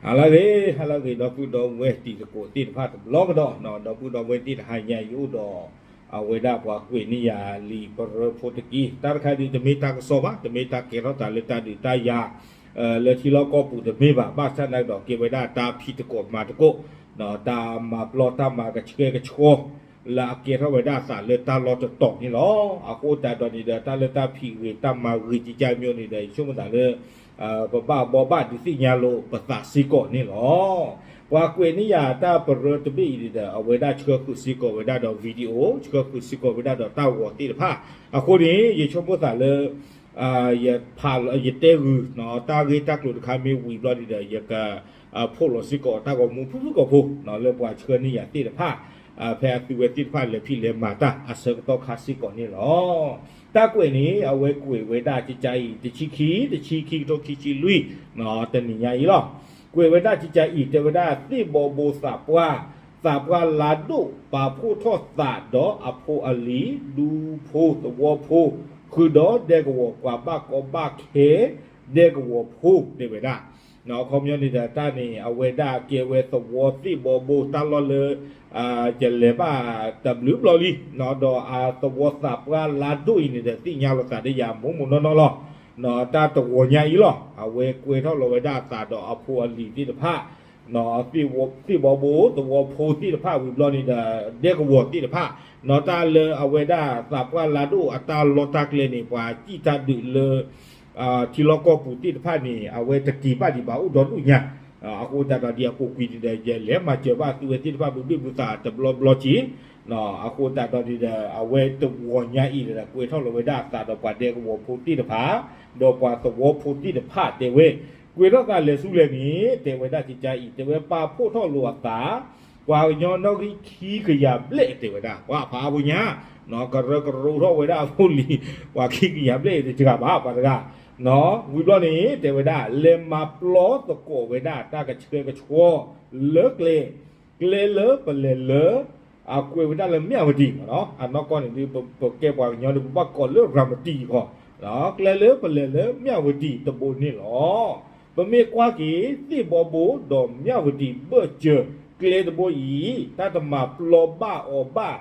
ဟါလၢအဂ့ၤ ဟါလၢအဂ့ၤ ဒီပုၢ်ဒီဝဲၢ်တံၤသကိးသ့ၣ်တဖၣ်တဘျီကဒီး, ဒီပုၢ်ဒီဝဲၢ်သ့ၣ်တဟါညါအံၤ ယအိၣ်ဒီး အဝဲဒၣ်ပှၤကွဲးန့ၢ်ယၤလံာ်ပရၢဖိတက့ၢ်. တၢ်တခါဒုးတမ့ၢ်တၢ်ကစီၣ်ဘၣ်, တမ့ၢ်တၢ်ကဲထီၣ်သးလၢတၢ်ဒုးတၢ်ယၤ လၢထံလီၢ်ကီၢ်ပူၤတမ့ၢ်ဘၣ်, ဘၣ်ဆၣ်သနာ်က့ဒီးကဲဝဲဒၣ်တၢ်ဖံးသကိးမၤသကိး, တၢ်မၤပျီတၢ်မၤကဆှဲကဆှီ လၢအကဲထီၣ်ဝဲဒၣ်အသးလၢတၢ်လီၢ်တတီၤန့ၣ်လီၤ. အဃိသတးဒီးန့ၣ်ဒီး တၢ်လၢတၢ်ဖံးဂ့ၤတၢ်မၤဂ့ၤကကါမ့ၢ်န့ၣ်ဒီး ယဆိကမိၣ်သးလၢ ပဘၣ်ဘှီဘၣ်ဒုးသ့ၣ်ညါလိာ်ပသးစ့ၢ်ကီးန့ၣ်လီၤ. ပှၤကွဲးန့ၢ်ယၤတၢ်ပရၢတဘ့ၣ်အံၤန့ၣ်ဒီး အဝဲဒၣ်ဆှၢဃုာ်စ့ၢ်ကီးဝဲဒၣ်ဒီး video ဆှၢဃုာ်စ့ၢ်ကီးဝဲဒၣ်ဒီးတၢ်ဂီၤသ့ၣ်တဖၣ်, အဃိန့ၣ် ယဆိကမိၣ်သးလၢ ယဖးလီၤ ယတဲဂုာ် တၢ်ဂ့ၢ်တၢ်ကျိၤတခါမ့ၢ်ဝံၤဘျီန့ၣ်ဒီး ယက ဖီၣ်လီၤစ့ၢ်ကီးတၢ်ဂီၤမူဖုၣ်ဖုၣ်ကိာ်ဖိ လၢပှၤဆှၢန့ၢ်ယၤသ့ၣ်တဖၣ်, ဖဲအသုဝဲသ့ၣ်တဖၣ်လဲၤဖံးလဲၤမၤတၢ်အဆၢကတီၢ်ခါစ့ၢ်ကီးန့ၣ်လီၤ. တၢ်ကွဲးန့ၣ် အဝဲကွဲးဝဲဒၣ်ကကါအံၤ တဆံခံ တဆံခံကထိခံဆံလွံၢ် တနံၤညါအံၤလီၤ. ကွဲးဝဲဒၣ်ကကါအံၤ တဲဝဲဒၣ်သ့ၣ်ဘီဘိသးပှၢ် သးပှၢ်လါဒိၣ် ပာ်ဖှိၣ်ထီၣ်သးဒီးအဖိအလံၤ ဒူဖိသဝီဖိ ဃုာ်ဒီးဒဲကဝီၤပှၤဘၣ်ကီဘၣ်ခဲ ဒဲကဝီၤဖိ တဲဝဲဒၣ် အခီပညီန့ၣ်ဒီးတၢ်န့ၣ် အဝဲဒၣ်ကဲဝဲသဝီသ့ၣ်ဘီဘိတၢ်လီၢ်လၢ ယလဲၤဘၣ်တဘျုးဘျီလံ, ဒီးအသဝီသးပှၢ်လါဒိၣ်အံၤန့ၣ်ဒီး သ့ၣ်ညါလီၤသးဒီးယၤမိၢ်မိၢ်နီၢ်နီၢ်လီၤ. တၢ်တဂီၤညါအံၤလီၤ အဝဲကွဲထီၣ်လီၤဝဲဒၣ်အသးဒီးအဖိအလံၤသ့ၣ်တဖၣ် သ့ၣ်ဘီဘိသဝီဖိသ့ၣ်တဖၣ်ဝံၤဘျီန့ၣ်ဒီး ဒဲကဝီၤသ့ၣ်တဖၣ်, တၢ်လၢအဝဲဒၣ်သးပှၢ်လါဒိၣ်အတၢ်လီၢ်တၢ်ကျဲန့ၣ် ပှၤစံၣ်တၢ်ဒုးလၢ ထံလီၢ်ကီၢ်ပူၤသ့ၣ်တဖၣ်န့ၣ် အဝဲတက့ၤဘၣ်ဒံးဘၣ်အိၣ်ဒီဒူၣ်ညါ, အဃိသတးဒီးဒ်အပူၤကွံာ်န့ၣ်ဒီး ယလဲၤမၤစၢၤဘၣ်သုဝဲသ့ၣ်တဖၣ်ဘျုးဘျုးဖှိၣ်ဖှိၣ်သးတဘျီဘျီက့ၤ, အဃိသတးဒီးန့ၣ်ဒီး အဝဲတဂီၤညါအံၤဒီး ကွဲထီၣ်လီၤဝဲဒၣ်အသးဒီးပှၤဒဲကဝီၤဖိသ့ၣ်တဖၣ် ဒီးပှၤသဝီဖိသ့ၣ်တဖၣ်တဲဝဲ, ကွဲထီၣ်သးလဲၤဆူလဲၣ်န့ၣ် တဲဝဲဒၣ်ကကါအံၤ တဲဝဲပာ်ဖှိၣ်ထီၣ်လိာ်အသး ပှၤကညီနီၣ်ဂံၢ်ခံကယၤဘျဲၣ်တဲဝဲဒၣ် ပှၤဖးအါဖိညါ ကရၢကရိထီၣ်ဝဲဒၣ်အဖိလံၤ ပှၤခံကယၤဘျဲၣ်တစှၤဘၣ်ပှၤတဂၤ, ဝံၤဘျီန့ၣ် တဲဝဲဒၣ် လဲၤမၤပျီသကိးဝဲဒၣ်တၢ်ကဆှဲကဆှီ လၢကျဲ, ကျဲလၢပလဲၤလၢ အကွဲးဝဲဒၣ်လၢမၠၣ်ဝတံၤ, အနီၢ်ကီၢ်န့ၣ်ဒုး ပကဲပှၤကညီဒုး ပဘၣ်ကိးလၢရၤမတံအဃိ, ကျဲလၢပလဲၤလၢမၠၣ်ဝတံၤတဘိန့ၣ်လီၤ. ပမ့ၢ်ကွၢ်က့ၤ သ့ၣ်ဘီဘိဒီးမၠၣ်ဝတံၤဘၢၣ်စၢၤ ကျဲတဘိအံၤ တၢ်တမၤပျီဘၣ်အီၤဘၣ်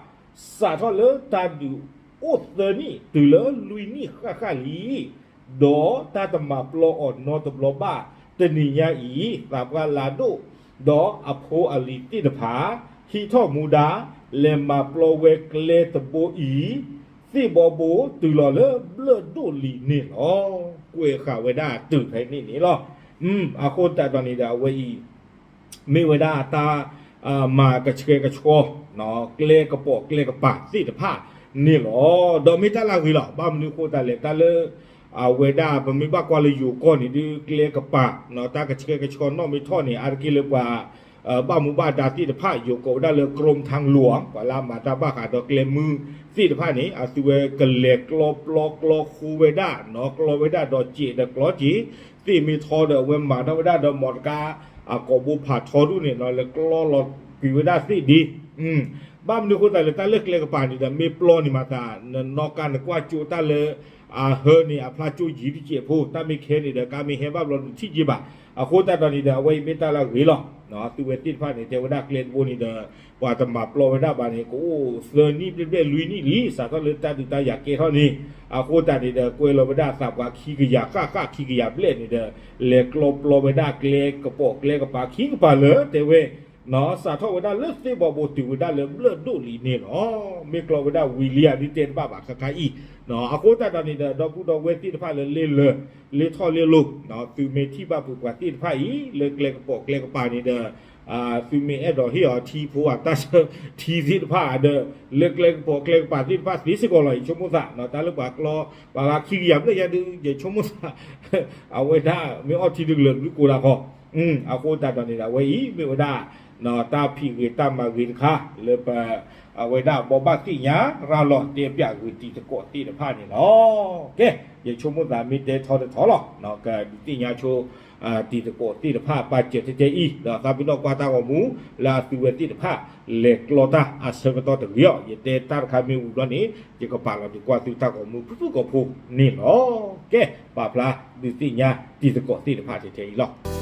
စးထီၣ်လၢတၢ်ဒုးအိၣ်သၢနံၣ်တုၤလၢလွံၢ်နံၣ်ဃၣ်ဃၣ်လံ, ဒီးတၢ်တမၤပျီအီၤနီတဘျီဘၣ်, တနံၤညါအံၤ သးပှၢ်လါဒိၣ် ဒီးအဖိအလံၤသ့ၣ်တဖၣ် ဟံးထီၣ်မူဒါ လဲၤမၤပျီဝဲကျဲတဘိအံၤ, သ့ၣ်ဘီဘိတုၤလီၤလၢဘျၢၣ်ဒိၣ်လံန့ၣ်လီၤ. ကွဲးဃာ်ဝဲဒၣ်တုၤဖဲန့ၣ်န့ၣ်လီၤ. အဃိသတးဒီးန့ၣ်ဒီး အဝဲအံၤ မ့ၢ်ဝဲဒၣ်တၢ် မၤကဆှဲကဆှီ ကျဲကပိာ်ကျဲကပၤသ့ၣ်တဖၣ်န့ၣ်လီၤ. ဒီးမ့ၢ်တၢ်လၢအဂ့ၤလီၤ. ဘၣ်မနုၤအဃိသတးလဲၣ် တၢ်လၢ အဝဲဒၣ်ပမ့ၢ်ဘၣ်ကွၢ်လၢယိၤကီၢ်န့ၣ်ဒုး ကျဲကပၤ တၢ်ကဆှဲကဆှီနီၣ်မ့ၢ်ထီၣ်န့ၣ် အါတက့ၢ်လၢပှၤ ဘၣ်မူဘၣ်ဒါသ့ၣ်တဖၣ် ယိၤကိးဝဲဒၣ်လၢ ကရိမထၣ်လိၤ ပှၤလၢအမၤတၢ်ဘၣ်ဃးဒီးကျဲမုၢ်သ့ၣ်တဖၣ်န့ၣ် အသုဝဲကလဲၤကျီပျီကျီဃိဝဲဒၣ် ကျီဝဲဒၣ်ဒီးစဲးဒီးကျီစဲး သ့ၣ်မ့ၢ်ထီဒီးအဝဲမၤထီၣ်ဝဲဒၣ်ဒီးမီတကါ အကိာ်ဘိဖးထီဒူၣ်န့ၣ် လဲၤကျီလီၤကွံာ်ဝဲဒၣ်သ့ၣ်ဒ့ ဘၣ်မနုၤအဃိသတးလဲၣ် တၢ်လၢကျဲကပၤန့ၣ်ဒီး မ့ၢ်ပျီန့ၣ်မၤသး နနီၢ်ကါနကွၢ်ကၠိတၢ်လၢ အဟၢန့ၣ် အဖျါကၠိယံၤတစဲးဖိ တၢ်မ့ၢ်ခဲန့ၣ်ဒီး ကါမ့ၢ်ဟဲဘၣ်ဘျီနထံၣ်က့ဘၣ်. အဃိသတးဒီးန့ၣ်ဒီး အဝဲအံၤမ့ၢ်တၢ်လၢအဂ့ၤလီၤ. သုဝဲသ့ၣ်တဖၣ်န့ၣ် တဲဝဲဒၣ်ကျဲတဘိန့ၣ်ဒီး ပှၤတမၤပျီဝဲဒၣ်ဘၣ်န့ၣ် ကအိၣ်သၢနံၣ်ဘျဲၣ်ဘျဲၣ်လွံၢ်နံၣ်လံ စးထီၣ်လၢတၢ်ဒုးတၢ်ယၤကဲထီၣ်န့ၣ် အဃိသတးန့ၣ်ဒီး ကွဲလီၤဝဲဒၣ်သးပှၤခံကယၤဃၣ်ဃၣ်ခံကယၤဘျဲၣ်န့ၣ်ဒီး လဲၤကျီပျီဝဲဒၣ်ကျဲကပိာ်ကျဲကပၤခံကပၤလၢတဲဝဲ စးထီၣ်ဝဲဒၣ်လၢသ့ၣ်ဘီဘိတုၤဝဲဒၣ်လၢဘျၢၣ်ဒိၣ်လံန့ၣ်လီၤ. မ့ၢ်ကျီဝဲဒၣ်ဝံၤလံဧါဒ်တဲတဘၣ်ဘၣ်ခါခါအံၤ အဃိသတးဒီးန့ၣ်ဒီး ဒီပုၢ်ဒီဝဲၢ်သ့ၣ်တဖၣ်လၢလ့လၢ လ့ထီၣ်လ့လိၤ သုမ့ၢ်ထံၣ်ဘၣ်ပှၤသ့ၣ်တဖၣ်အံၤ လၢကျဲကပိာ်ကျဲကပၤန့ၣ်ဒီး သုမ့ၢ်အဲၣ်ဒိးဟ့ၣ်အီၤထံဖိအတၢ်ဆၢထံသ့ၣ်တဖၣ်ဒီး လၢကျဲကပိာ်ကျဲကပၤသ့ၣ်တဖၣ်သ့စ့ၢ်ကီးလီၤ. ယဆိကမိၣ်သး တၢ်လၢပှၤကျီ ပှၤဂၤခံကယၤဘျဲၣ်ယါဒုး ယဆိကမိၣ်သး အဝဲဒၣ်မ့ၢ်အီၣ်ထံဒုးကလၢာ်ဘျုးကိးဒၣ်ဃီ အဃိသတးဒီးန့ၣ်ဒီး အဝဲအံၤမ့ၢ်ဝဲဒၣ် တၢ်ဖံးဂ့ၤတၢ်မၤဂ့ၤတခါ လၢပ အဝဲဒၣ်ဘိးဘၣ်သ့ၣ်ညါရၤလီၤတဲပၠးဂ့ၤတံၤသကိးသ့ၣ်တဖၣ်န့ၣ်လီၤ. ကဲ ယဆိကမိၣ်သးမ့ၢ်တဲထီတထီလီၤ ကဒုးသ့ၣ်ညါဆိ တံၤသကိးသ့ၣ်တဖၣ်ပာ်စၢၤထဲထဲအံၤ ဒီးသးပ့ၤနီၣ်ကွၢ်တၢ်ဂီၤမူ လၢအသုဝဲသ့ၣ်တဖၣ် လဲၤကျီတၢ်အဆၢကတီၢ်တဂ့ၤအီၤ ယတဲတၢ်တခါမ့ၢ်ဝံၤဘျီန့ၣ် ယကပာ်လီၤဒုးကွၢ်သုတၢ်ဂီၤမူဖုၣ်ဖုၣ်ကိာ်ဖိန့ၣ်လီၤ. ကဲ ပာ်ဖျါဒုးသ့ၣ်ညါတံၤသကိးသ့ၣ်တဖၣ်ထဲထဲအံၤလီၤ.